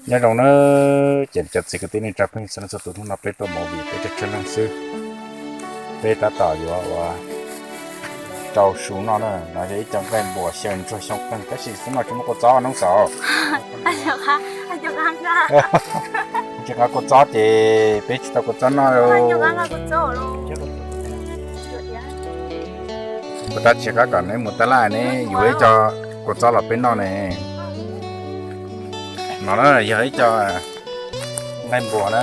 Nyob zoo na, ces cov txiv kwv tij neej tsa phooj ywg txhua leej txhua tus, hnub no peb tuaj movie peb tsawg tsawg leej xwb. Peb tab tom yuav ua rau su noj na, no yog ib co nqaij npuas xyaw ntsuag xyoob qeeg tab sis xub no tsis muaj kua txob noob xaus. Tsis nqa kua txob ces peb tsis tau kua txob noj. Kuv tab tsis qab kom neb mus tab laj neb yuav ib co kua txob los peb noj ne. No na yog ib co nqaij npuas na,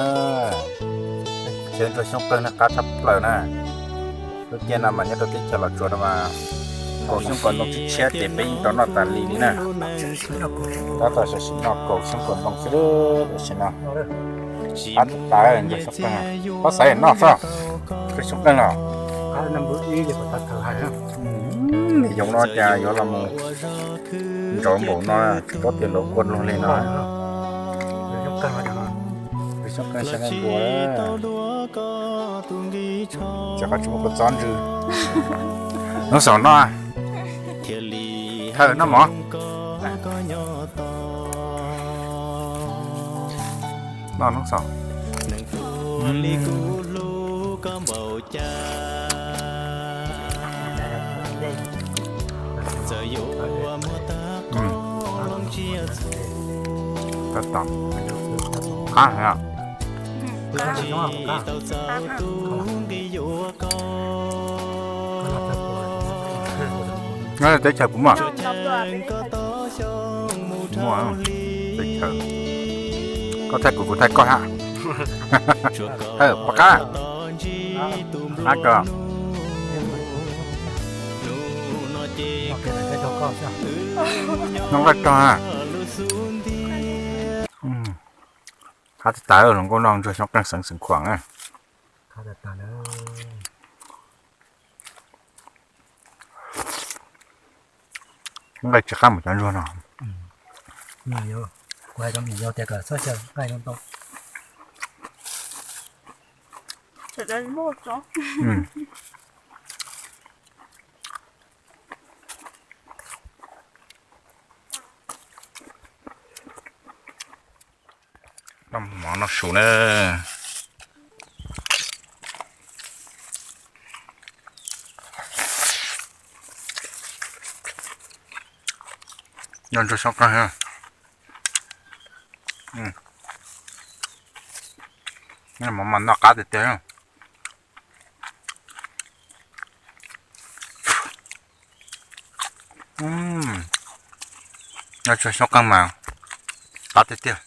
xyaw ntsuag xyoob qeeg na, qab tshaj plaws na. Lub caij no mas nyob rau teb chaws Los Tsuas no mas kaus xyoob kaus ntoo tshiab tshiab ces peb yeej tau noj tas li li na. Tab tom sam sim noj kaus xyoob kaus ntoo xwb tam sim no. Qab tas ntsuag xyoob qeeg, koj xaiv noj soj, ntsuag xyoob qeeg los. Yoov no cas yuav los mus ntsauv npaum no, tsis paub tias luag kua luag li no. Ntsuag xyoob qeeg xyaw nqaij npuas, tsis qab tsis muaj kua txob ntsw. Noob xaus noj, thawm noj mov. Noj noob xaus. Tab tom qab heev. Teb chaws puas muaj? Muaj teb chaws. Koj thaij kuv, kuv thaij koj hab. Pov qab, qab ko. Noj nqaij rog. Qab tas tas, hluas nkauj noj ntsuag xyoob qeeg xeev xeev khuam na. Nqaij tsis qab mus cov ntsuag no. Mov noj su na. Noj ntsuag xyoob qeeg. Mov mas noj qab tiag tiag. Noj ntsuag xyoob qeeg mas qab tiag tiag.